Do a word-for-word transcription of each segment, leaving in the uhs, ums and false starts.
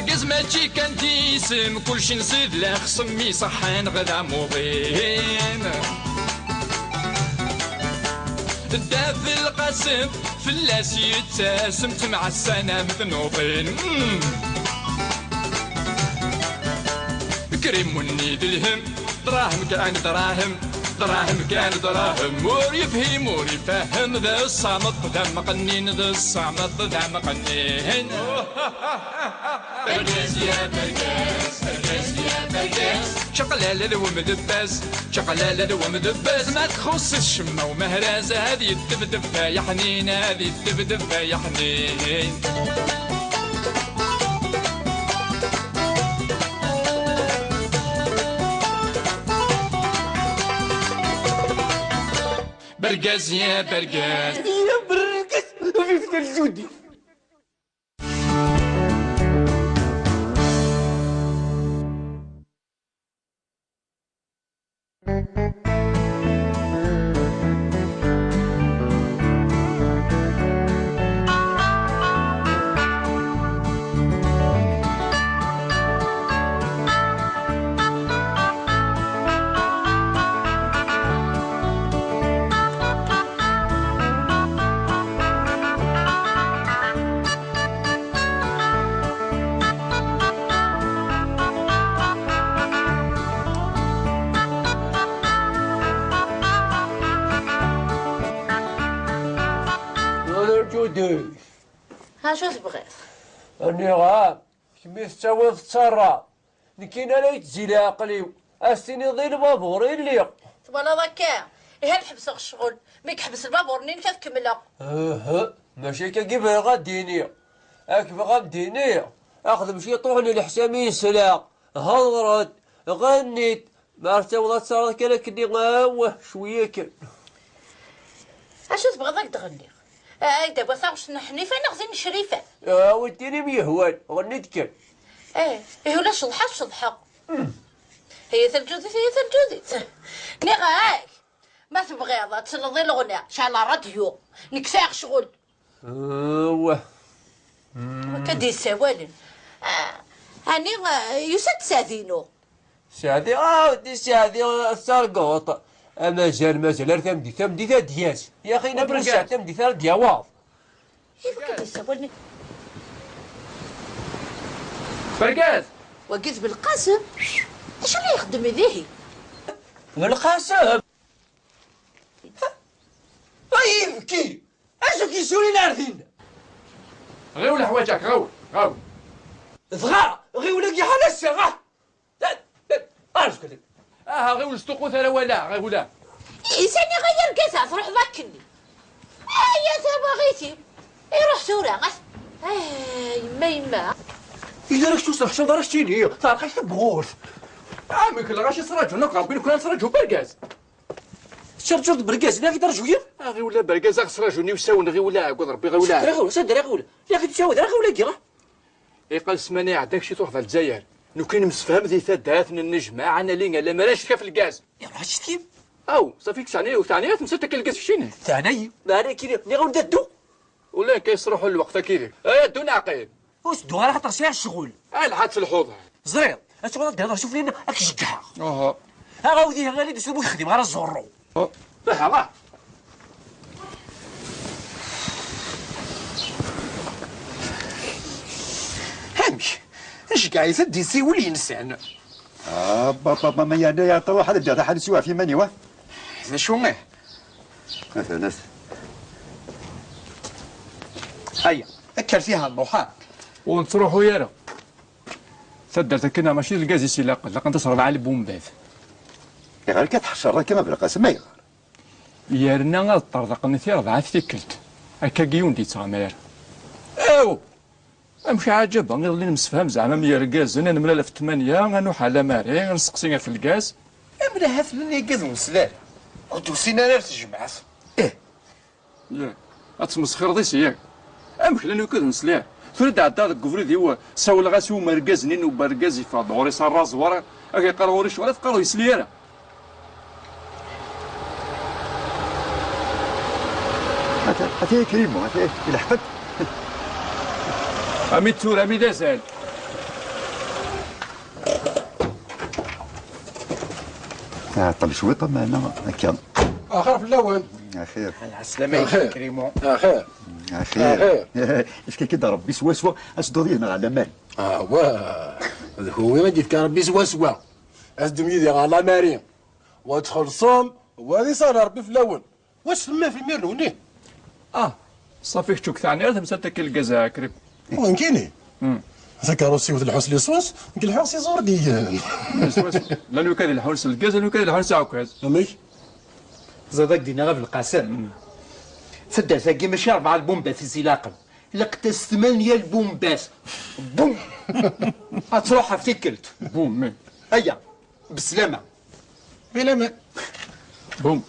Argaz mačči kan d isem, kulci nṣid lexṣem iṣeḥḥan ɣer amuḍin. Dda Belqasem, fell-as yettasem, ttemɛassan am tnuḍin. Mm. Krimunni d lhem, dṛahem kan dṛahem, dṛahem kan dṛahem, ur yefhim ur ifehhem, d ṣṣameṭ d ameqqnin, d ṣṣameṭ d ameqqnin. Bergaz ya bergaz, bergaz ya bergaz. Čaqlala d wemdebbaz, čaqlala d wemdebbaz. Ma txuṣṣ-it ccemma umehraz, ad yeddebdeb ay aḥnin, ad yeddebdeb ay aḥnin. Bergaz ya bergaz. Ya bergaz, vive le Judi. Acu tebɣiḍ? Aniɣer? Kemm i tettawiḍ ttarra. Nekkini ara yettzi leɛqel-iw. Ad s-tiniḍ i lbabuṛ i lliɣ. Twalaḍ akka? Ihi ad ḥebseɣ ccɣel. Mi yeḥbes lbabuṛ-nni, nekk ad kemmleɣ. Uhu, mačči akka i bɣiɣ ad d-iniɣ. Ak bɣiɣ ad d-iniɣ, xdem ciṭuḥ n leḥsab i yesla. Hedṛet, ɣennit. Ma ara taweḍ ad taɣeḍ kan akkenni, awah, cwiya kan. Acu tebɣiḍ ad d-ɣenniɣ? Ad d-awiɣ taɣect n Ḥnifa neɣ tin n Crifa? Awi-d tin i m-yehwan, ɣenni-d kan. Eh, ihi ula ceḍḥeɣ, ceḍḥeɣ. Hmm. Heyyat lǧudit, heyyat lǧudit. Nniɣ-ak, ma tebɣiḍ ad tesleḍ i leɣna, ceɛl ṛṛadyu. Nekk sɛiɣ ccɣel. Awah. Akka d-yessawalen. Ah, ɛni, ah, yusa-d Sseɛd-inu? Sseɛd-i, ah, di Sseɛd-i, ah, targuḍ. Amazal, mazal ar tameddit, tameddit ad d-yas. Yaxi, nna Bergaz. Sseɛd tameddit ara d-yawaḍ. Ifka d-yessawalen. Bergaz! Wagi d Belqasem. Acu la ixeddem dihi? Belqasem! Ay ibki! Acu k-yessurin ar din? Ɣiwel ḥwaǧak, ɣiwel, ɣiwel. Dɣa, ɣiwel-agi ḥal ass-a, ah! Arzu kan. Aha, ɣiwel, sṭuqqut ara walaɣ, ɣiwel. Ihi sani ɣer yergaza truḥeḍ akkenni? Ay a tawaɣit-im. Iruḥ tura. Ah, yemma, yemma. Ila ara k-tusneḥcaḍ ara k-tini, teɛreq-ak tewwurt. Amek lɣaci ttraǧun akk, Rebbi, nekkni ad nettṛaǧu bergaz. Tettṛaǧuḍ bergaz, la k-d-rǧu yiḍ? Ah, ɣiwla bergaz, aɣ-sraǧun iwsawen, ɣiwla, agad Rebbi, ɣiwla. Ɣiwla, sanda ara ɣiwla? La k-d-ttawiḍ ara ɣiwla giɣ. Iqal ssmana iɛeddan kci truḥ ɣer Lezzayer. Nekkni nemsefham di taddart n nnejmaɛ, ad nali alamma ara ncetki ɣef lgaz. Iruḥ ad tcetkim? Aw, ṣafi kteɛni, ur teɛni ara temsalt akka lgaz keččini. Teɛna-yi, meɛna kini, nniɣ-awen-d addu. Ula akka yesruḥu lweqt akid-ik. Ay, addu neɛqil. Ur tedduɣ ara xaṭer sɛiɣ ccɣel. Ay, lḥa ad telḥuḍ. Ẓriɣ, ad tuɣaleḍ ad d-hḍer sufella ad k-jeggeɣ. Aha. Aɣ awdi ɣali d usu ur xdimeɣ ara ẓurru. Aha, ṛah. Amek? Nceggeɛ-it ad d-isiwel yensan. Ah, ba, ba, ba, ma yerna yeɛṭel, ruḥ ad d-iṛuḥ ad isiwel ɣef yiman-iw, ah. D acu, ih? Atan, at. Aya, kker fiha, nruḥ, ah. Ur nettruḥu ara. Taddart akken mačči d lgaz i s-ilaqen, laqent-as rebɛa lbumbat. Ayɣer akka tḥeccreḍ akka a Belqasem, ayɣer? Yerna ad ṭṭerḍeqen i rebɛa tikkelt. Akkagi ur d-yettɣama ara. Aw! Amek ɛǧaba, iḍelli nemsefham zeɛma am yergazen, ad nemlal ɣef ttmanya, ad nuḥal amari, ad nesteqsi ɣef lgaz. Amla ha-ten-an yigad ur nesli ara. Ur d-usin ara ar tejmaɛt. Ih. Yak, ad tmesxireḍ isi, yak. Amek llan wikid ur nesli ara? Tura d-ɛeddaɣ deg ubrid-iw, sawleɣ-as i umergaz-nni n ubergaz yeffeɣ-d ɣur-i s rraẓ wara, ad k-yeqqar ɣur-i ccɣel, ad teqqareḍ ur yesli ara. Ata, ata ya Krimu, ata ya, ilḥeq-d. Ami d tura, ami d azal. Ɛeṭṭel cwiṭ, ameɛna akka. Axir fell-awen. Axir. Ɛeslama-k, Axir. Krimon. Axir. Axir. Axir. Yefka-k-id Ṛebbi swaswa, ad tedduḍ yid-neɣ ɣer Lamari. Awah, d kunwi i d-yefka Ṛebbi swaswa. Ad teddum yid-i ɣer Lamari. Wa txellṣem, wa d iṣer Ṛebbi fell-awen. Wacu temmafem imir-nni? Ah, ṣafi kečč ur k-teɛni ara temsalt akka n lgaz a Krim. Wa nekkini? Hmm. Takeṛṛust-iw tleḥḥu s liṣuṣ, nekk leḥḥuɣ s iẓurdiyen. Swaswa. Llan wikad ileḥḥun s lgaz, llan wikad ileḥḥun s aɛekkaz. Amek? Ẓiḍ ak-d-iniɣ a Belqasem. Hmm. Taddart-agi mačči rebɛa lbumbat i s-ilaqen. Ilaq-as tmanya lbumbat. Bum! Ad truḥ ɣef tikkelt. Bum, mi. Aya. Beslama. Bilama. Bum.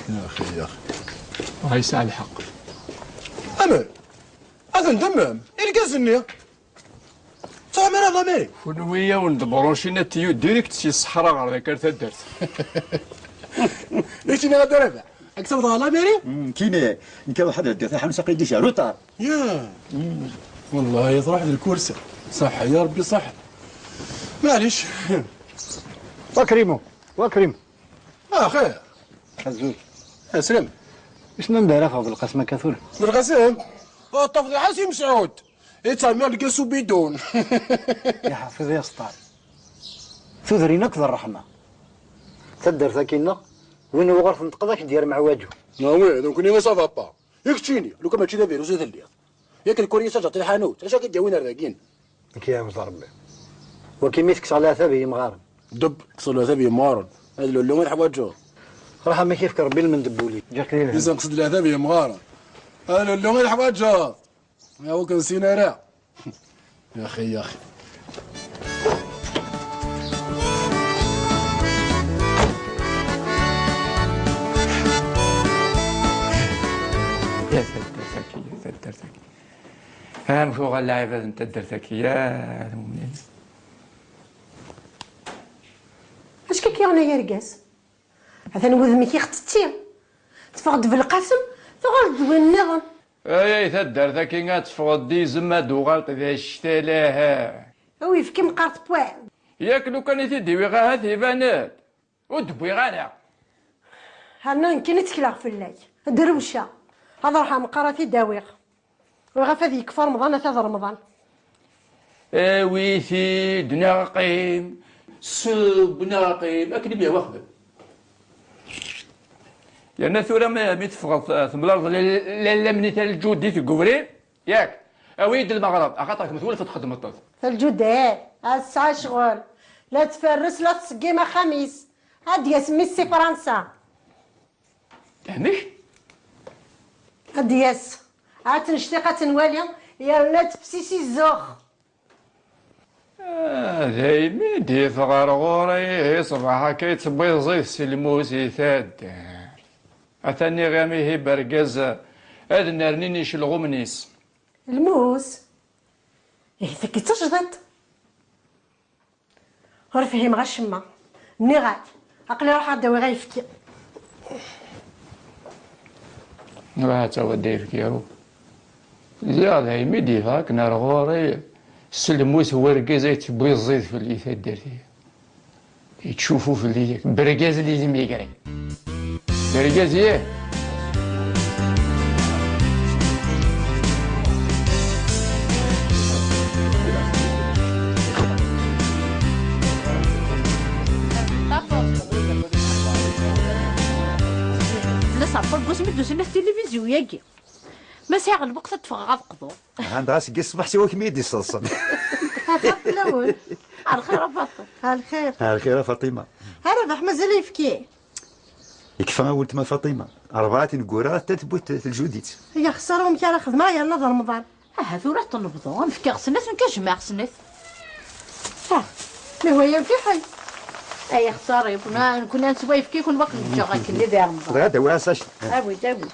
Yaxi, yaxi. Ah, yesɛa lḥeqq. Amer, ad tendemem irgazen-nni. Ttɛumar a Lamari. Kunwi yawen-d branchine atiyu direct si ṣṣeḥra ɣer dakar taddart. Nekk ttini ɣer Rabaḥ. Ad k-tafeḍ ɣer Lamari? Mm, kini, nekk ad ruḥ ad ddiɣ taḥanut aql-i déjà retard. Ya. Wellah, truḥ d lkursa. Ṣaḥḥa, ya Rebbi, ṣaḥḥa. Maɛlic. Wa Krimon, wa Krim. Ah, xir. Azul. Aslem. Wissen anda ara afeɣ Belqasem akka tura? Belqasem? Ur ṭṭafeḍ ara Si Mesɛud. Yettɛemmir lgaz s ubidun. Iḥfiḍ ya sṭar. Tudrin akk d ṛṛeḥma. Taddart-agi-nneɣ, win uɣur tenṭqeḍ ad k-d-yerr meɛwaǧu. Ah oui, donc nekkni ça va pas. I keččini, lukan mačči d avirus i telliḍ. Yak lkuri i taǧǧaḍ i lḥanut, acu ad k-id-yawin ar dagin? Nekk yeɛwez Rebbi. Waki mi tekkseɣ leɛtab i yimɣaren. Deb, kkseɣ leɛtab i yimɣaren. Ad lullu i teḥwaǧeḍ. Ruḥ amek yefk Rebbi lmend n wul-ik. Ǧǧiɣ-k di lhem. Izenqes-d leɛtab i yimɣaren. Ad lullu i teḥwaǧeḍ. Ya ur k-nessin ara. Yaxi, yaxi. Ya taddart-agi, ya taddart-agi. Amek uɣal lɛibad n taddart-agi, ya lmumnin? Acu k-yuɣen ay argaz? Atan wudem-ik ixetti. Teffeɣ-d Belqasem, tuɣal-d win nniḍen. Ay, ay taddart-agi ad teffɣeḍ d izem, ad d-uɣaleḍ d actal, aha. Awi, efk-i meqqar tewwiḍ. Yak lukan i t-id-iwiɣ ahat iban-d. Ur d-wwiɣ ara. Herna nekkini ttekleɣ fell-ak. Drewceɣ. Ad ruḥeɣ meqqar ad t-id-awiɣ. Ɣef ad yekfu Remḍan, ata d Remḍan. Awi-t-id neɣ qqim, seww neɣ qqim, akken i m-yehwa xdem. Yerna tura mi, mi teffɣeḍ, eh, temlaleḍ la-, la-, lalla-m-nni Talǧudit deg ubrid, yak, awi-yi-d lmeɣreb, axaṭer kemm twulfeḍ txeddmeḍ-t. Talǧudit, eh, ad tesɛa ccɣel. La tferres, la tṣeggim axxam-is. Ad d-yas mmi-s si Fransa. Amek? Ad d-yas. Ad tt-nectiq, ad tt-nwali, yerna tefsi si zzux. Ah, daymi d-yeffeɣ ɣer ɣur-i, ihi ṣṣbeḥ akka yettewwi ẓid s lmus i taddart. Atan iɣam ihi bergaz ad nernin icelɣumen-is. Lmus? Ihi tagi d tajdiṭ. Ur fhimeɣ acemma. Nniɣ-ak, aql-i ruḥeɣ ad d-awiɣ ayefki. Ruḥ ad tawiḍ ayefki, ruḥ. Ziɣ daymi d-yeffeɣ akken ar ɣur-i, s lmus n wergaz ay yettewwi ẓid fell-i taddart-iw. Yettcufu fell-i, bergaz n yizem yegri. Bergaz, yah! Tella s Ɛebbaḍ n wasmi d-usan at tilivizyu-agi. Ma sɛiɣ lweqt ad d-ffɣeɣ ad qḍuɣ. Han dɣa seg ṣṣbeḥ siwa kemm i d-iseḍsen. Axir fell-awen. Ar lxir a Faṭima. Ar lxir. Ar lxir a Faṭima. A Rabaḥ, mazal ayefki? Yekfa a weltma Faṭima. Rebɛa tineggura, ta tewwi-t Talǧudit. Ay axeṣṣar, amek ara xedmeɣ yerna d Remḍan? Aha, tura ad t-nebḍu. Am fkiɣ snat, nekk ad jemɛeɣ snat. Ah, lehwa-ya mfiḥel. Ay axeṣṣar-iw, na-, nekkni ad neswa ayefki, kun waqt neǧǧeɣ akken i d Remḍan. Dɣa ad d-awiɣ asac. Awi-d, awi-d.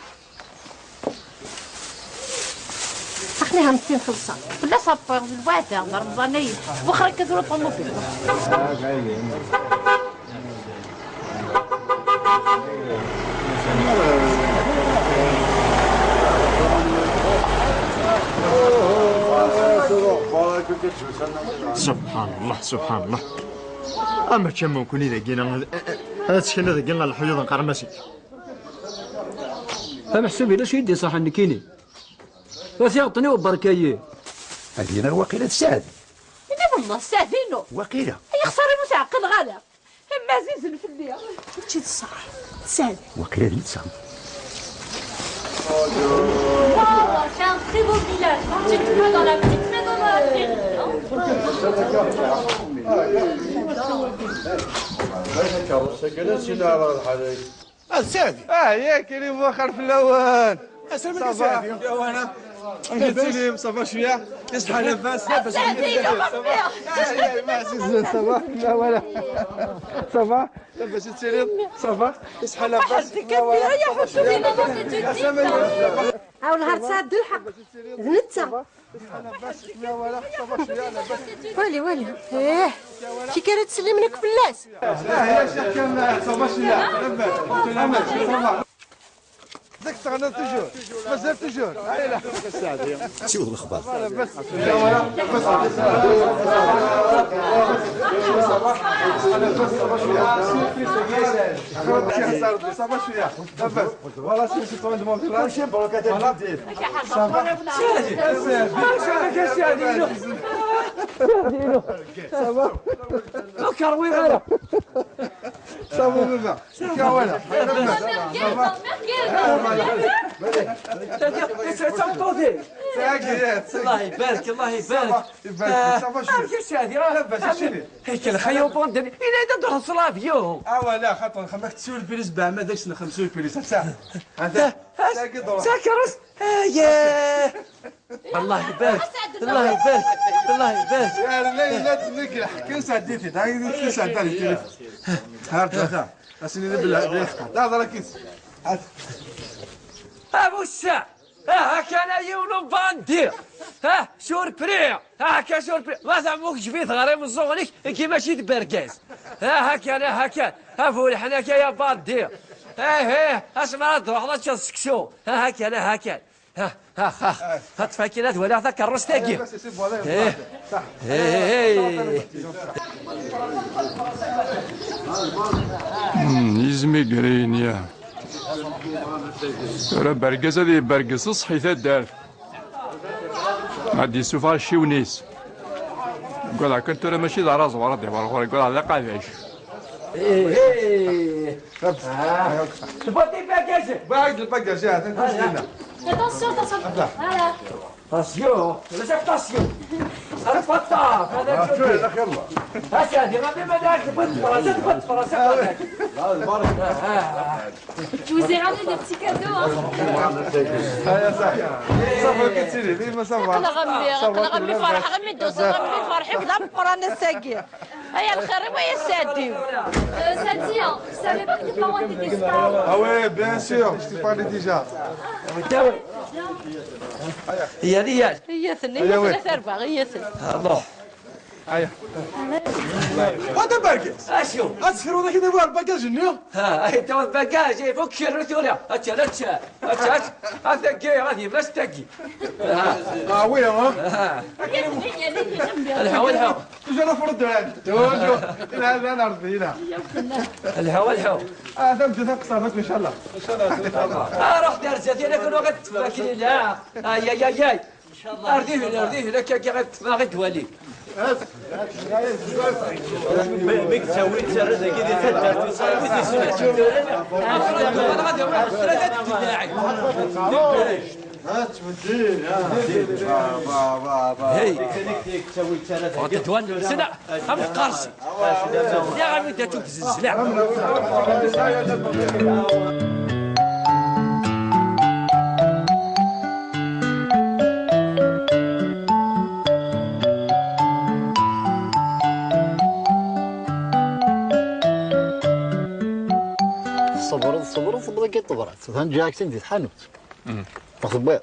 Aql-i ha mettin xelṣeɣ. Fell-as ṛebbi, d lweɛda, d Remḍan-ayi. Wexxer akka tura ṭumubil. Subḥan Llah, subḥan Llah. Ama ččan mumkun i dagi, ad, ad ttekkan dagi ɣer leḥyuḍ n Qermasi. Ameḥsub yella acu i d-iṣaḥen nekkini. A tiɣeṭṭen-iw berka-yi. Ad yiniɣ waqila d Saɛd. Ini wallah, d Saɛd-inu. Waqila. Ay xsara, ur t-ɛqileɣ ara. Am ɛzizen fell-i. Mačči d ṣṣeḥ. D Saɛd. Waqila d netta. Waouh, c'est un très beau village. On dirait que dans la petite maison dans la prairie, hein. Ah, Saɛdi. Ah, yak, ili mwexxer fell-awen. Asalam aleykum, Saɛdi. Ya wana. Amek tettili? Ça va cwiya? Iṣḥa labas? Labas, Saɛdi, alḥemdulillah. Ça va? Ah, ya, ma ɛzizen, ça va? La wana. Ça va? Labas i tettiliḍ? Ça va? Iṣḥa labas? Aw, nheṛ tesɛiḍ lḥeqq. D netta. Wali, wali. Eh, kika ara tsellim nekk fell-as. Zik teɣliḍ toujours. Mazal toujours. Siwḍ lexbar. Ça va cwiya. Voilà, c'est, c'est toi, demande là. Voilà. Ça va. Ça va. Ça va, baba. Ça va. Ça va. الله يبارك، الله يبارك. Ça va, ça va. هيك الخيو بوندن، إلا إذا درس لافيو. Ah, voilà, خاطر خمك تسول بليس بعمل داك سنة خمسة بليس. ساكرس. اييه. الله يبارك، الله يبارك، الله يبارك. يا ليلى، تنقلح. كيف سعديتي؟ تعالي، كيف سعدتي؟ هارد، هذا. اسني بالله، بالله. لا، لا، كيس. ابو الشعب. ها كان يولو باندي. ها، شور بري. ها، كا شور بري. ما تعموك جبيت غريب الزغليك، كي ماشي تبرقاز. ها، ها كان، ها كان. ها، فول حناك يا باندي. ايه، ايه، اسمع، هاد الروح، ما تشسكسو. ها، ها كان، ها كان. ها، ها، ها. ها، تفاكينات ولا ذاك الرستاكي. ايه. ايه، ايه. مم، يزمي قرين يا. Tura bergaz ad yebbergez ṣṣeḥ i taddart. Ma d-yessufeɣ acciwen-is. Gguleɣ kan tura mačči d araẓ wara d-iwar ɣur-i, gguleɣ d aqabac. Tebɣiḍ ibagajen? Bɣiɣ lbagaj, ya, atan. Attention, attention. Voilà. Attention, les actations. Arrête pas de taper, arrête de taper. Hacca, هذه ما بين مدارك، بنت فرنسا، بنت فرنسا. Je vous ai ramené des petits cadeaux, hein. صافي، كتير، ديما صافي. انا غنبي، انا غنبي فرح، غنبي دوز، غنبي فرحي، بلا مقرانه ساقيه. هيا الخير، ويا سادي. Euh, Sadia, je savais pas que t'es pas loin de tes stars. Ah ouais, bien sûr, je t'ai parlé déjà. هي ريال. هي ثني، هي ثلاثة أربعة، هي ثني. الله. هيا. وهذا باكج. اشو؟ اسكر ولا كذا، هو الباكج النيو. ها، هي تو الباكج، هي فوق شر وتوريا. اتشا، لا تشا. اتشا، اتشا. هذا كي، هذه بس تقي. ها. ها، وين، ها؟ ها. الحو، الحو. توجور فرد هذا. توجور. لا، لا، نرضي، لا. الحو، الحو. هذا بديت اقصر لك ان شاء الله. ان شاء الله، ان شاء الله. اه، روح دار زيتي، لكن وقت تفكري، لا. اي، اي، اي، اي. ارديه، ارديه، لك كي غتفاغد ولي. بيك تسوي تسرد كي دي تدار، تسوي تسرد. انا غادي اروح ثلاثه دقائق. ها تمدين، ها. با، با، با، با. هي. تسوي تسرد. وتدوان سنة. هم قارصي. يا غامي داتو بزز، لا. تصبر، تصبر، تصبر كي تبرد. ثاني جاك تندي تحنوت. ما تبغيت.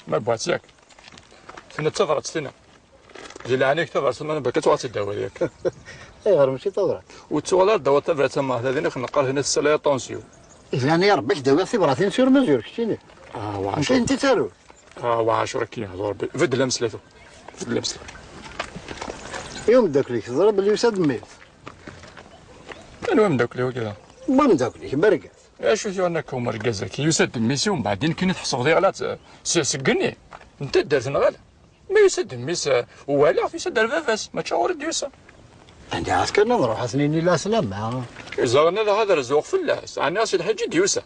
ما بغيت ياك. ثنا تبرد ثنا. Di leɛnaya-k tabrat ma bakka ad tuɣal d ddawat yak. Ayɣer mačči d tabrat? Ur tettuɣal ara d ddawat tabrat ama d din i xneqqar hina tessala ya ṭansyu. Di leɛnaya Rebbi-k dawi tibratin sur mesure keččini. Ah, wa mačči acu. Nti taru. Ah, wa acu akka, d Rebbi. Beddel ameslay tura. Beddel ameslay. I umeddakel-ik teẓriḍ belli yusa-d mmi-s? Anwa ameddakel-iw akka? Wa ameddakel-ik, d argaz. Acu-t yuɣen akka umergaz-agi? Yusa-d mmi-s-iw, mbeɛd akken i tḥesbeḍ yeɣla-d s, s igenni n taddart neɣ ala? Ma yusa-d mmi-s, eh, walaɣ-t, yusa-d ar baba-s, mačči ɣur-i d-yusa. Anda ara tekkreḍ ad nruḥ ad s-nini laslama? Ẓerren ala ad rzuɣ fell-as, ɛni si lḥaǧ i d-yusa?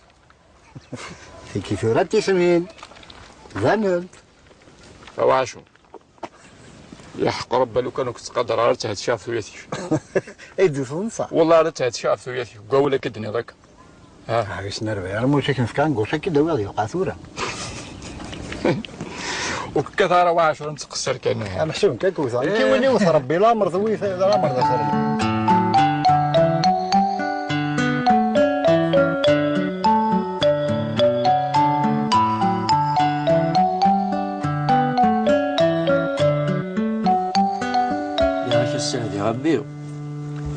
Tigi tura tismin banent. Awacu? Yeḥqer Rebbi, lukan ur k-ttqadar ara, ad tɛedceɣ ɣef tuyat-ik. Ay d-tufiḍ nṣa. Wellah ara tɛedceɣ ɣef tuyat-ik, deg wawal akka d-tenniḍ akka. Ah. Ah, wissen arba, ara muc akken fkan, guc akka d-awiɣ, yuqa tura. Ur kkat ara wa ɛecra, nettqessir kan. Ameḥsub kan kewteɣ. Eh. Nekk win iwet Rebbi, lamer d wi-, lamer d axir. Nniɣ-ak a Sseɛdi Rebbi,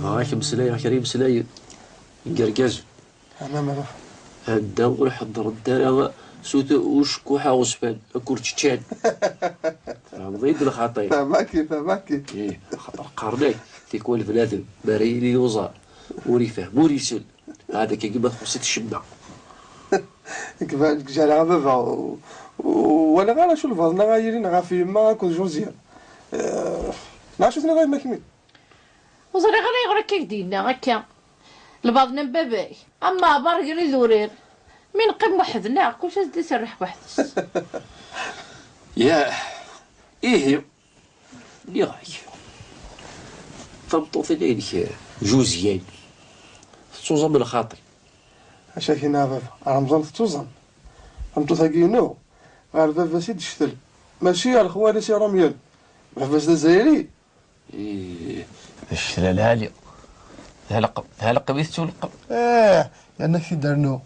bɣiɣ ad k-mmeslayeɣ kra imeslayen n yergazen. Ɛmam, a baba. Anda ur ḥeddrent ara sut ucekkuḥ aɣezfan, akk ur ččan. Tfehmeḍ-iyi-d lxaṭi? Fehmeɣ-k, fehmeɣ-k. Ih, axaṭer qqaren-ak, tikwal bnadem, mi ara yili yuẓam, ur ifehhem, ur isell. Ɛad akka ma txuṣ-it ccemma. Nekk ba-, nekk jeɛleɣ a baba, u-, u-, walaɣ ara acu lbaḍna ara yilin ɣef yemma akked Josiane. Eh, neɣ acu tenniḍ a yemma kemmi? Ur ẓriɣ ara ayɣer akka i k-d-yenna akka. Lbaḍna n baba-k, am Maɛbar gar idurar. Mi neqqim weḥd-neɣ, kullec ad s-d-iserreḥ weḥd-s. Ya, ihi, nniɣ-ak, tameṭṭut-nni-inek, Josiane, tettuẓam lxaṭi. Acu-k-ina a baba, a Remẓan tettuẓam. Tameṭṭut-agi-inu, ɣer baba-s i d-tectel, mačči ɣer lexwal-is iṛumyen. Baba-s d azzayri. Ih, d ccetla lɛali. Tɛelqem, tɛelqem i tettuleqqem. Eh, yerna k-id-rnu.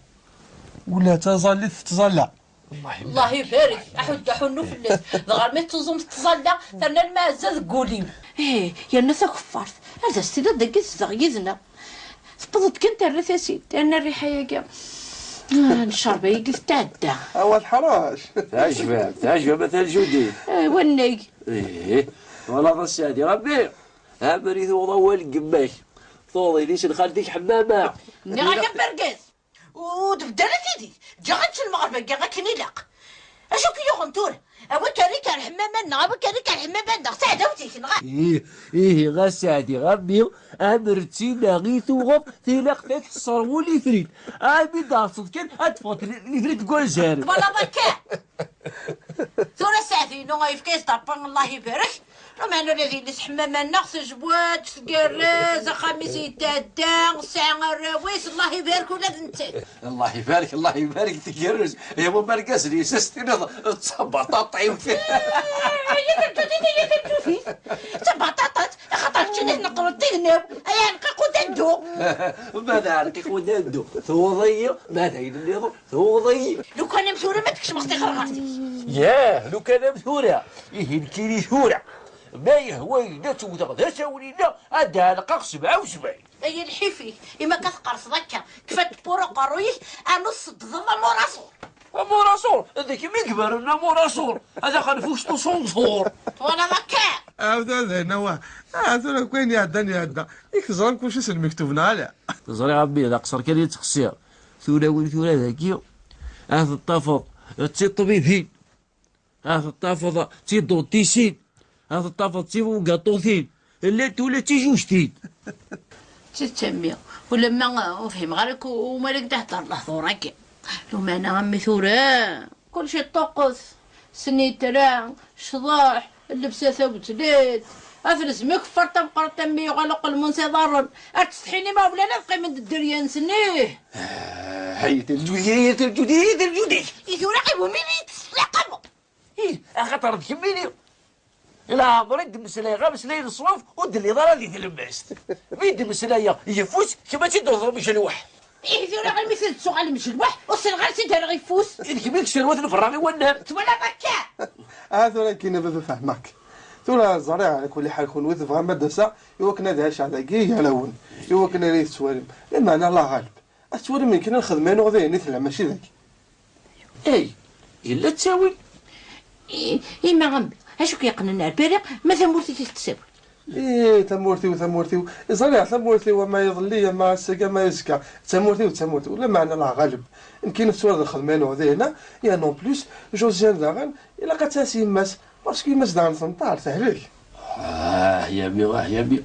Ula d taẓallit tettẓalla. Allah ibarek. Allah ibarek, aḥuddu aḥunnu fell-as. Dɣa mi tettuẓum tettẓalla, terna lmeɛza deg wul-iw. Ih, yerna takeffart. Ad as-tiniḍ dagi tezdeɣ yid-neɣ. Tewweḍ-d kan terra-t-as-id, yerna rriḥa-yagi. Ah, n ccerba-yagi tetɛedda. Awa teḥrac. Teɛjeb-am, teɛjeb-am a Tal Judit. Eh, wannag. Ih, twalaḍ a Sseɛdi Rebbi, amer i tuɣeḍ awal n yemma-k, tuɣeḍ yelli-s n xalti-k Ḥemmama. Nniɣ-ak a bergaz, ur d-bedder ara tidi, ǧǧiɣ ad čč lmeɣreb-agi akken ilaq. Acu k-yuɣen tura? A wi k-ikerhen Ḥemmama-nneɣ, a wi k-ikerhen Ḥemmama-nneɣ, d taɛdawt-ik, neɣ? Ih, ihi ɣas Sseɛdi Rebbi, amer d tinna i tuɣeḍ, tilaq ad tesserwul ifrit. Armi d-tɛeṭṭseḍ kan, ad teffɣeḍ ifrit deg wanzaren. Twalaḍ akka? Tura Sseɛdi-inu, yefka-yas-d Rebbi, Allah ibarek. Lameɛna ula d yelli-s Ḥemmama-nneɣ tejweǧ, tgerrez, axxam-is yetɛedda, tesɛa arraw-is, Allah ibarek ula d nettat. Allah ibarek, Allah ibarek, tgerrez. Iwa ma argaz-nni s-as-tiniḍ d tabaṭaṭiwt. Eh, ya terǧutit, ya terǧutit. D tabaṭaṭat, axaṭer keččini tneqqreḍ tignaw, ay aɛenqiq udaddu. Ma d aɛenqiq udaddu, tuɣeḍ-iyi, ma d ayen nniḍen, tuɣeḍ-iyi. Lukan am tura ma tkecmeḍ tiɣerɣert-ik. Yah, lukan am tura. Ihi nekkini tura, ma yehwa-yi ad tt-wteɣ d asawen-inna, ad d-ɛelqeɣ sebɛa u sebɛin. Ay lḥif-ik, imi akka tqerseḍ akka, kfa tewwura uqerruy-ik, arnu tsedddeḍ amuraṣur. Amuraṣur? D kemm i yebren amuraṣur, ad axenfuc uṣunṣur. Twalaḍ akka? Ɛawed ad ayen awa. Ah, tura akk ayen iɛeddan iɛedda. Yak teẓram kullec s lmektub neɣ ala? Ẓriɣ a mmi, d aqeṣṣer kan i ttqeṣṣireɣ. Tulawin tura dagi, ad teṭṭafeḍ d tiṭbibin. Ad teṭṭafeḍ d tiduntisin, ad teṭṭafeḍ d tibugaṭutin, llant ula d tijujtin. D tidet a mmi, ulamma ur fhimeɣ ara akk uma ara k-d-ihedder lehdur-agi. Lumeɛna a mmi tura, kullec iṭṭuqqet, snitra, ccḍeḥ, llebsa tawetlit, ad telzem ikeffar tameqqrant a mmi yuɣal uqelmun s iḍarren, ar ttsetḥin imawlan ad qqimen d dderya-nsen, ih! Ah, ay Tal Judit, ay Tal Judit, ay Tal Judit! I tura iwumi i yi-d-teslaqeḍ? Ih, axaṭer d kemmini. Leɛmer i d-mmeslayeɣ ameslay n ṣṣwab ur d-telliḍ ara di tlemmast. Mi d-mmeslayeɣ yeffus, kemm ad tt-id-tuḍrem icelwaḥ. Ih, tura ɣer mi t-id-tuɣalem icelwaḥ, ur ssineɣ ara tt-id-rreɣ yeffus. D kemm i yesserwaten iferraɣ i wannar. Twalaḍ akka? Ah, tura nekkini a baba fehmeɣ-k. Tura ẓriɣ ɛla kulli ḥal kunwi tebɣam ad d-aseɣ i wakken ad ɛiceɣ dagi gar-awen, i wakken ara yi-tettwalim. Lameɛna Allah ɣaleb. Ad twalim nekkini lxedma-inu d ayen i tella, mačči d akken. Ay, yella ttawil. I, ima a mmi, acu k-yeqqnen ar Paris, ma tamurt-ik i k-tessawel? Ih, tamurt-iw, tamurt-iw. Ẓriɣ tamurt-iw, ama iḍelli, ama ass-agi, ama azekka. D tamurt-iw, d tamurt-iw. Lameɛna Allah ɣaleb. Nekk i nefs ur d lxedma-inu dihna. Yan en plus, Josiane daɣen, ilaq ad tas yemma-s. Parce que yemma-s daɣen tenṭer, tehlek. Ah, yami, ah, yami.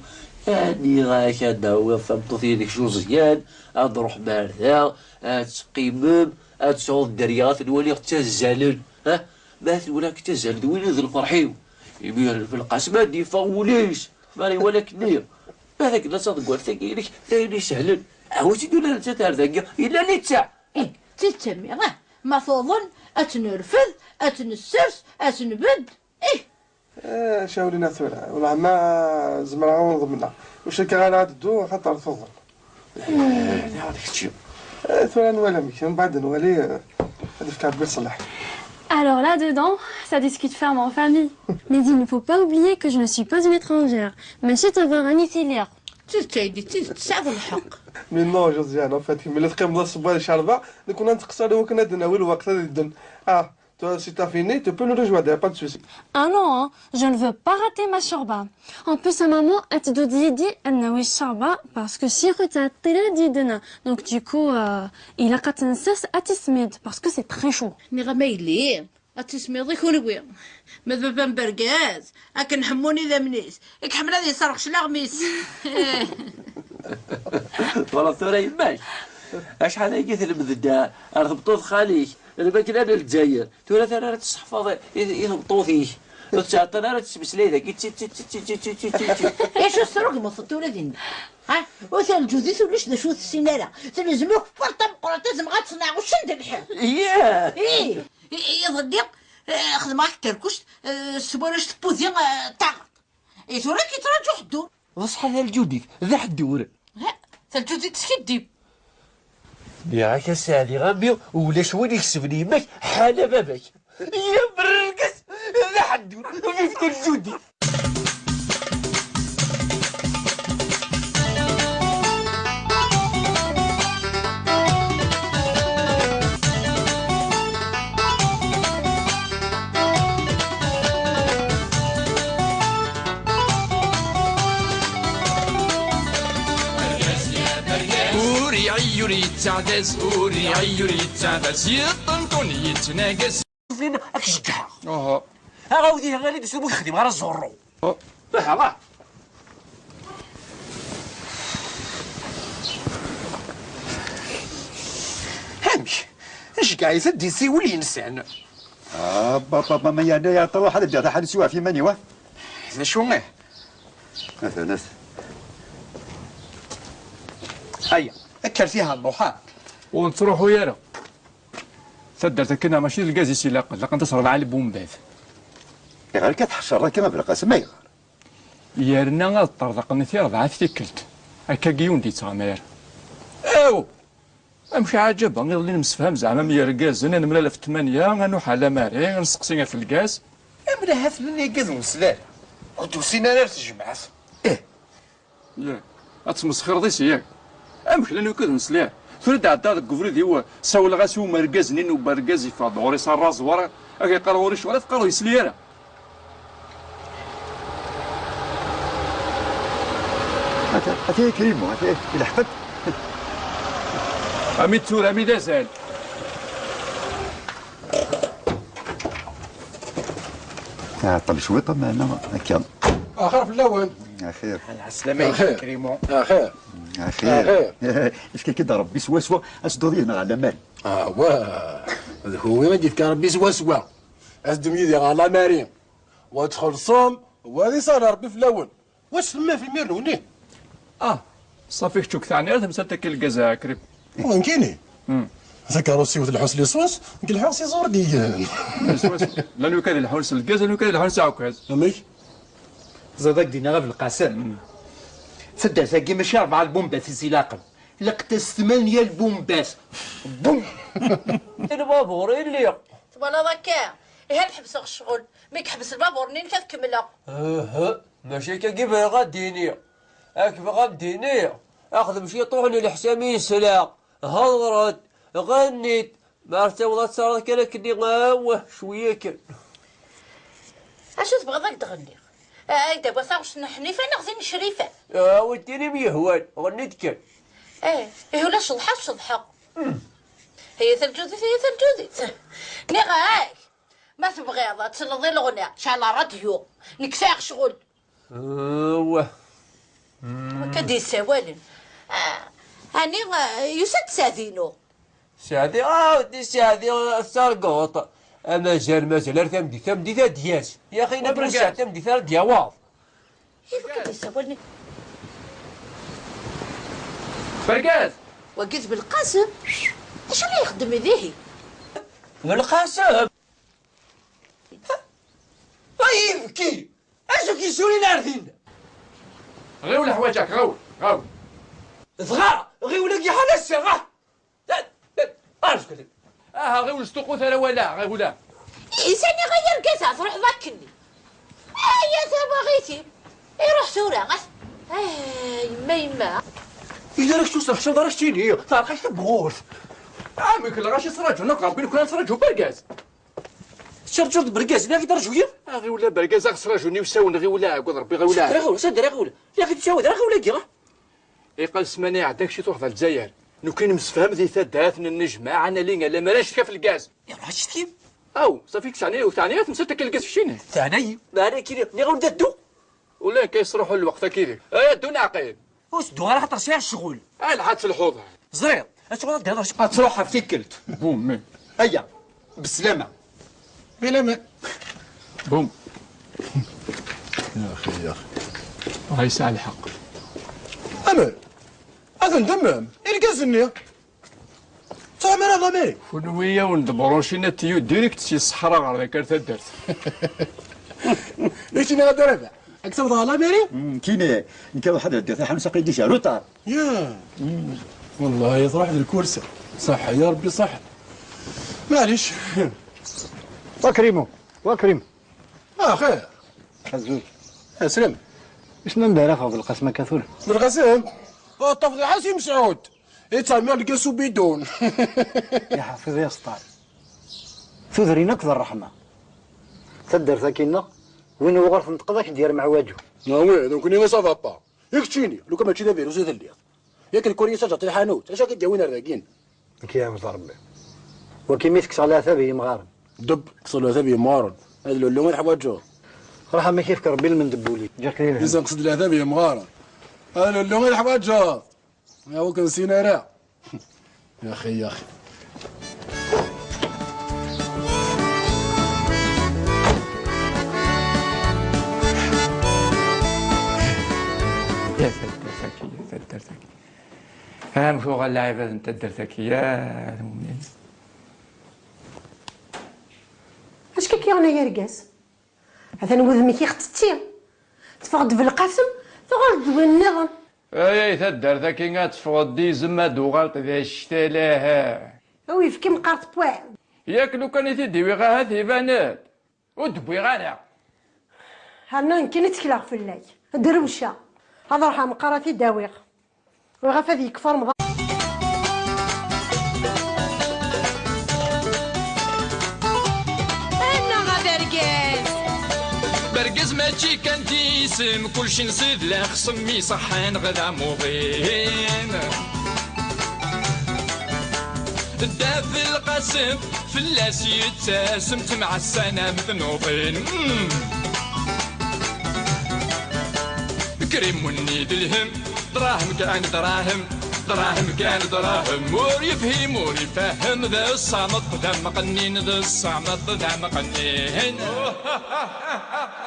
Aniɣ-ak ad d-tawiḍ tameṭṭut-inek Josiane, ad nruḥ ar da, ad teqqimem, ad tesɛuḍ dderya, ad ten-waliɣ ttazzalen. Ha? Ma tura ttazzalen d win d lferḥ-iw. Imiren Belqasem ad d-yeffeɣ wul-is. Mara iwala akkenni. Ma d akken ad taḍeggalt tagi-inek, d ayen isehlen. Awi-tt-id ula nettat ar dagi. Yella littseɛ. Ih, d tidet a mmi, ah. Ma tuḍen, ad tt-nerfed, ad tt-nessers, ad tt-nbedd. Ih. Eh, cawlina tura. Wellah ma zemreɣ ad wen-ḍemneɣ. Ur cikkeɣ ara ad dduɣ, axaṭer tuḍen. Eh, tura nwala amek, mbeɛd nwali, eh, ad d-fkeɣ Rebbi ṣṣellaḥ. Alors là-dedans, ça discute ferme en famille. Mais il ne faut pas oublier que je ne suis pas une étrangère. Mačči d tabeṛṛanit i lliɣ. D tidet, aydi, d tidet, tesɛiḍ lḥeqq. Mais non, Josiane, en fait, kemmel ad teqqimeḍ asewway d ccerba, nekkni ad nettqeṣṣir i wakken ad d-nawi lweqt ad idden. Ah, toi, si t'as fini, tu peux nous rejoindre, y a pas de souci. Ah non, hein, je ne veux pas rater ma ccerba. En plus, à maman, elle te dit, dit, elle n'a oui ccerba, parce que si tu as télé, dit, demain. Donc, du coup, euh, il a qu'à t'insister à tismid, parce que c'est très chaud. Nniɣ-am a yelli, ad tismiḍ i kunwi. Ma d baba n bergaz, akken ḥemmun idammen-is, i iḥemmel ad yesserɣ cclaɣem-is. Twalaḍ tura yemma-k? Acḥal agi telmed-d ar tmeṭṭut xali-k, lmakla n Lezzayer. Tura tara ara tesseḥfaḍ i, i tmeṭṭut-ik. Ur tettɛeṭṭil ara ad tettmeslay dagi. Ti, ti, ti. Acu tesrugmeḍ tura dinna? Ha? Uta lǧudit ulac d acu ur tessin ara. Telzem akk ṭṭerṭa meqqrant, ad zemɣ ad tt-neɛɣuccen d lḥir. Yah! Ih! I, i, iḍelli, eh, xedmeɣ-ak terkuct, eh, s warrac tewwudi, eh, d taɣaṭ. I tura ad k-yettṛaǧu ḥeddur. D ṣṣeḥ a Lǧudit, d aḥeddur. Ha, ta Lǧudit teskiddib. Nniɣ-ak a Sseɛdi, a mmi, ulac win ikesben yemma-k ḥala baba-k. Yemrergez d aḥeddur, vive ta Lǧudit. Ur iɛi ur yettaɛdaz, ur iɛi ur yettaɛdaz, yeṭṭenṭun yettnagaz. Ad k-ceggɛeɣ. Aha. Aɣ awdi ɣali d-sum ur xdimeɣ ara ẓurru. Oh. Aha, ṛah. Amek? Nceggeɛ-it ad d-isiwel yensan. Ah, papa, ma yerna yeɛṭel, ruḥ ad d-iruḥ ad nsiw ɣef yiman-iw, ah. D acu, ih? Atan, atan. Aya, kker fiha, nruḥ, ah. Ur nettruḥu ara. Taddart akken mačči d lgaz i s-ilaqen, laqent-as rebɛa lbumbat. Ayɣer akka tḥeccreḍ akka a Belqasem, ayɣer? Yerna ad ṭṭerḍqen tirbaɛt tikkelt. Akkagi ur d-yettɣamar. Aw! Amek ɛǧaba, iḍelli nemsefham zeɛma am yergazen, ad nemlal ɣef ttmanya, ad nruḥ ar Lamari, ad nesteqsi ɣef lgaz. Amla ha-ten-an igad ur nesli ara. Ur d-usin ara ar tejmaɛt. Ih. Yah, ad tmesxireḍ yes-i, yak? Amek llan wikid ur nesli ara? Tura d-ɛeddaɣ deg ubrid-iw, sawleɣ-as i umergaz-nni n ubergaz yeffeɣ-d ɣur-i s rraẓwar, ad k-yeqqar ɣur-i ccɣel, ad teqqareḍ ur yesli ara. Ata, ata ya Krimo, ata ilḥeq-d. Ami d tura, ami d azal. Ɛeṭṭel cwiṭ, meɛna akka. Axir fell-awen. Axir. Ɛeslama-ik, Krimo. Axir. Axir. Axir. Yefka-k-id Rebbi swaswa, ad tedduḍ yid-neɣ ɣer Lamari. Awah, d kuwi i d-yefka Rebbi swaswa. Ad teddum yid-i ɣer Lamari. Wa txellṣem, wa d iṣer Rebbi fell-awen. Wacu temmam imir-nni? Ah, ṣafi kečč ur k-teɛni ara temsalt akka n lgaz a Krim. Wa nekkini? Hmm. Takeṛṛust-iw tleḥḥu s liṣuṣ, nekk leḥḥuɣ s iẓur d-igen. Swaswa. Llan wikad ileḥḥun s lgaz, llan wikad ileḥḥun s aɛekkaz. Amek? Ẓiḍ ak d-iniɣ a Belqasem. Hmm. Taddart-agi mačči rebɛa lbumbat i s-ilaqen. Laqent-as tmanya lbumbat. Bum! Lbabur i lliɣ. Twalaḍ akka? Ihi ad ḥebseɣ ccɣel. Mi yeḥbes lbabur-nni, nekk ad kemmleɣ. Uhu, mačči akka i bɣiɣ ad d-iniɣ. Ak bɣiɣ ad d-iniɣ, axdem ciṭuḥ n leḥsab i yesla. Hedṛet, ɣennit, ma ar taweḍ ad taweḍ kan akkenni, awah, cwiya kan. Acu tebɣiḍ ad k-d-ɣenniɣ? Ay, d awa taɣect n Ḥnifa neɣ tin n Crifa? A wi tinim yehwan, ɣennit kan. Eh, ihi ulac ṣṣeḍḥa, ṣṣeḍḥa. Hiya taljudit, hiya taljudit. Nniɣ-ak, ma tebɣiḍ ad telleḍ i leɣna, cɛel ṛṛadyu. Nekk sɛiɣ ccɣel. Awah. Akka d-yessawalen. Ah, ɛni, ah, yusa-d Sseɛd-inu? Sseɛd-i, ah, di Sseɛd-i, ah, tettarguḍ. Amazan mazal ar tameddit, tameddit ad d-yas. Yaxi, nniɣ-d Sseɛd tameddit ara d-yaweḍ. Iwakken d-yessawalen. Bergaz! Wagi d Belqasem. Acu la ixeddem dihi? Belqasem! Ay ibki! Acu k-yessurin ar din? Ɣiwel ḥwaǧak, ɣiwel, ɣiwel. Dɣa, ɣiwel-agi ḥal ass-a, ah! Arǧu kan. Aha, ɣiwel, sṭuqqut ara wala, ɣiwel. Ihi sani ɣer yergaza truḥeḍ akkenni? Ay, a tawaɣit-im. Iruḥ tura, ah. Ay, yemma, yemma. Ila ara kečč ur s-tḥecceḍ ara keččini, teɛreq-ak tewwurt. Amek lɣaci ttraǧun akk ɣer win kwan ttraǧu bergaz. Ttraǧuḍ bergaz, la k-ttraǧu yiḍ? Ɣiwel a bergaz, a ɣ-ttraǧun iwsawen, ɣiwel a ɛeggeḍ Rebbi, ɣiwel a. Ɣiwel, sadder, ɣiwel. La k-id-ttawad, ɣiwel agi. Iqal ssmana iɛeddan kečč i truḥeḍ ar Lezzayer. Nekkni nemsefham di taddart, nennejmaɛ, ad nali alamma ara ncef ɣef lgaz. Iruḥ ccetki-m. Aw, ṣafi kečč teɛni-, ur teɛni ara temsalt akka lgaz keččini? Teɛna-yi. Meɛna nekkini, nniɣ-awen-d ad dduɣ. Ula akka yesruḥu lweqt akka yid-k. Ay, ad ddu neɛqil. Ur tedduɣ ara xaṭer sɛiɣ ccɣel. Alḥa ad telḥuḍ. Ẓriɣ. Ad truḥ ɣef tikkelt. Bum. Aya. Beslama. Bilaman. Bum. Ya axi, ya axi. Dɣa yesɛa lḥeqq. Amer. Ad tendemem. Irgazen-nni. Tura mara d amiri. Kunwi yawen-d brochine à tuyau direct si ṣṣeḥra ɣer dakar taddart. Nekk nniɣ-d ara da. Ad k-tafeḍ ɣer la mairie? Mm, kini, nekk ad ḥad heddiɣ taḥanut aql-i déjà retard. Ya. Mm. Wallahi truḥ d lkursa. Ṣaḥḥa, ya Rebbi ṣaḥḥa. Maɛlic. Wa Krim, wa Krim. Ah, xir. Azul. Aslem. Isem anda ara afeɣ Belqasem akka tura? Belqasem? Ur tafeḍ Ḥasi Mesɛud. Yettɛemmir lgaz s ubidun. Iḥfiḍ ya sṭar. Tudrin akk d ṛṛeḥma. Taddart-agi-nneɣ, win uɣur tenṭqeḍ ad k-d-yerr meɛwaǧu. Ah oui, donc nekkni ça va pas. I keččini, lukan mačči d avirus i telliḍ. Yak lkuri i taǧǧaḍ i lḥanut, acu akka d-yawin ar dagin? Ad k-iɛawed Ṛebbi. Waki mi tekkseɣ leɛtab i yimɣaren. Deb, kkseɣ leɛtab i yimɣaren. Ad lullu i teḥwaǧeḍ. Ruḥ amek ifk Ṛebbi lmend n wul-ik. Ǧǧiɣ-k di lhem. Izenqes-d leɛtab i yimɣaren. Ad lullu i teḥwaǧeḍ. Ur ken-nessin ara. Yaxi, yaxi. Ya taddart-agi, ya taddart-agi. Amek uɣal lɛibad n taddart-agi, ya lmumnin. Acu k-yuɣen ay argaz? Atan wudem-ik ixetti. Teffeɣ-d Belqasem, tuɣal-d win nniḍen. Ay, ay, taddart-agi ad teffɣeḍ d izem, ad d-uɣaleḍ d actal, aha. Awi, efk imqar tewwiḍ. Yak lukan i t-id-iwiɣ ahat iban-d. Ur d-wwiɣ ara. Herna nekkini ttekleɣ fell-ak. Ad rewceɣ. Ad ruḥeɣ meqqar ad t-id-awiɣ. Ɣef ad yekfu Remḍan. Annaɣ ad argaz! Bergaz mačči kan d isem, kulci nsid la xsem iṣeḥḥan ɣed amuḍin. Dda Belqasem, fell-as yettasem, ttemɛassan am tnuḍin. Mm. Krim wenni d lhem, dṛahem kan dṛahem, dṛahem kan dṛahem. Ur yefhim, ur ifehhem, d ṣṣameṭ d amqennin, d ṣṣameṭ d amqennin.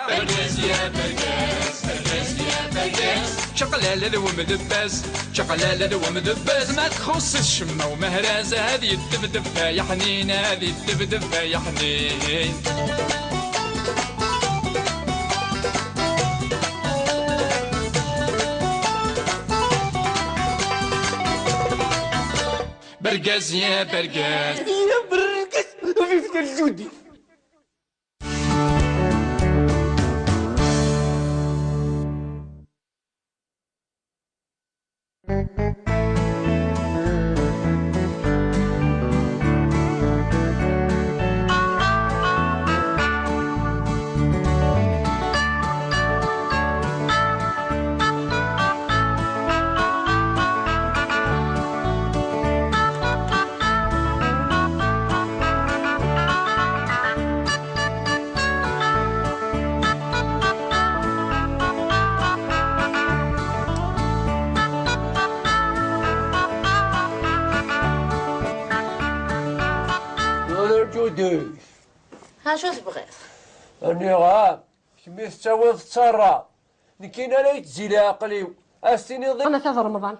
Bergaz ya bergaz, bergaz ya bergaz. Čaqlala d wemdebbaz, čaqlala d wemdebbaz. Ma txuṣṣ ccemma umehraz, ad yeddebdeb ay aḥnin, ad yeddebdeb ay aḥnin. Bergaz ya bergaz. Ya bergaz. Vive le Judi. Acu tebɣiḍ? Aniɣer? Kemmi tettawiḍ ttarra. Nekkini ara yettzi leɛqel-iw. Ad s-tiniḍ i Ana ta d Remḍan.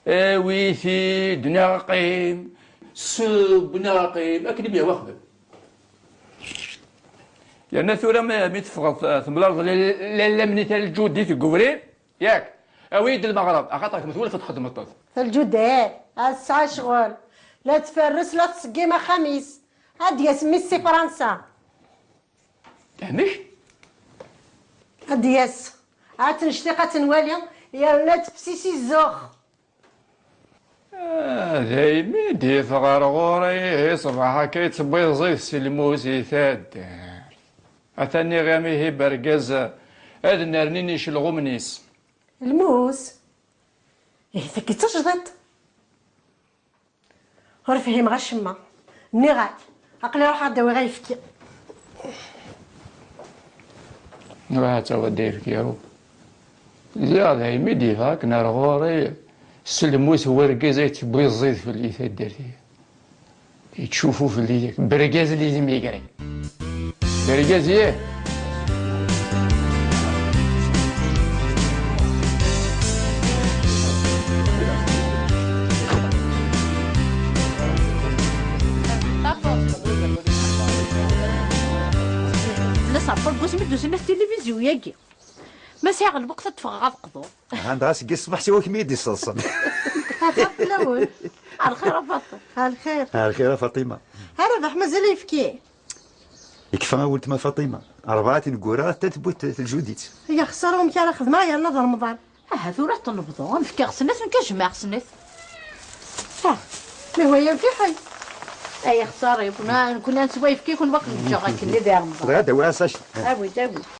Awi-t-id neɣ qqim, seww neɣ qqim, akken i m-yehwa xdem. Yerna tura mi, mi teffɣeḍ, eh, temlaleḍ la, la, la, la mnita lǧudit deg ubrid, yak, awi-yi-d lmeɣreb, axaṭer kemm twulfeḍ txedmeḍ-t. Lǧudet, ass-a ccɣel. La tferres, la tṣeggim axxam-is. Ad d-yas mmi-s si Fransa. Amek? Ad d-yas. Ad tt-nectiq, ad tt-nwali, yerna tefsi si zzux. Ah, daymi d-yeffeɣ ɣer ɣur-i, ihi ṣṣbeḥ akka yettbiẓẓit s lmus i taddart. Atan nniɣ-am ihi bergaz ad nernin icelɣumen-is. Lmus? Ihi tagi d tajdiṭ. Ur fhimeɣ acemma. Nniɣ-ak, aql-i ruḥeɣ ad d-awiɣ ayefki. Ruḥ ad tawiḍ ayefki, aw. Ziɣ daymi d-yeffeɣ akken ar ɣur-i, s lmus n wergaz ay yettbwiẓẓid fell-i taddart-iw. Yettcufu fell-i, bergaz n yizmigren. Bergaz, yah! La sɛeffer n wasmi d-usan at tilivizyu-agi. Ma sɛiɣ lweqt ad d-ffɣeɣ ad qḍuɣ. Anda seg ṣṣbeḥ siwa kemm i d-iṣeḍṣen. Axir fell-awen. Ar lxir a Faṭima. Ar lxir. Ar lxir a Faṭima. A Rabaḥ, mazal ayefki? Yekfa a weltma Faṭima. Rebɛa tineggura, atan tewwi-t lǧudit. Ay axeṣṣar, amek ara xedmeɣ yerna d Remḍan? Aha, tura ad t-nebḍu. Ad m-fkeɣ snat, nekk ad jemɛeɣ snat. Ah, ma hwa yam fiḥel. Ay axeṣṣar-iw, kuna, kuna neswa ayefki, kun waqt neǧǧeɣ akken i d Remḍan. Bɣiɣ ad d-awiɣ asac. Awi-d, awi-d.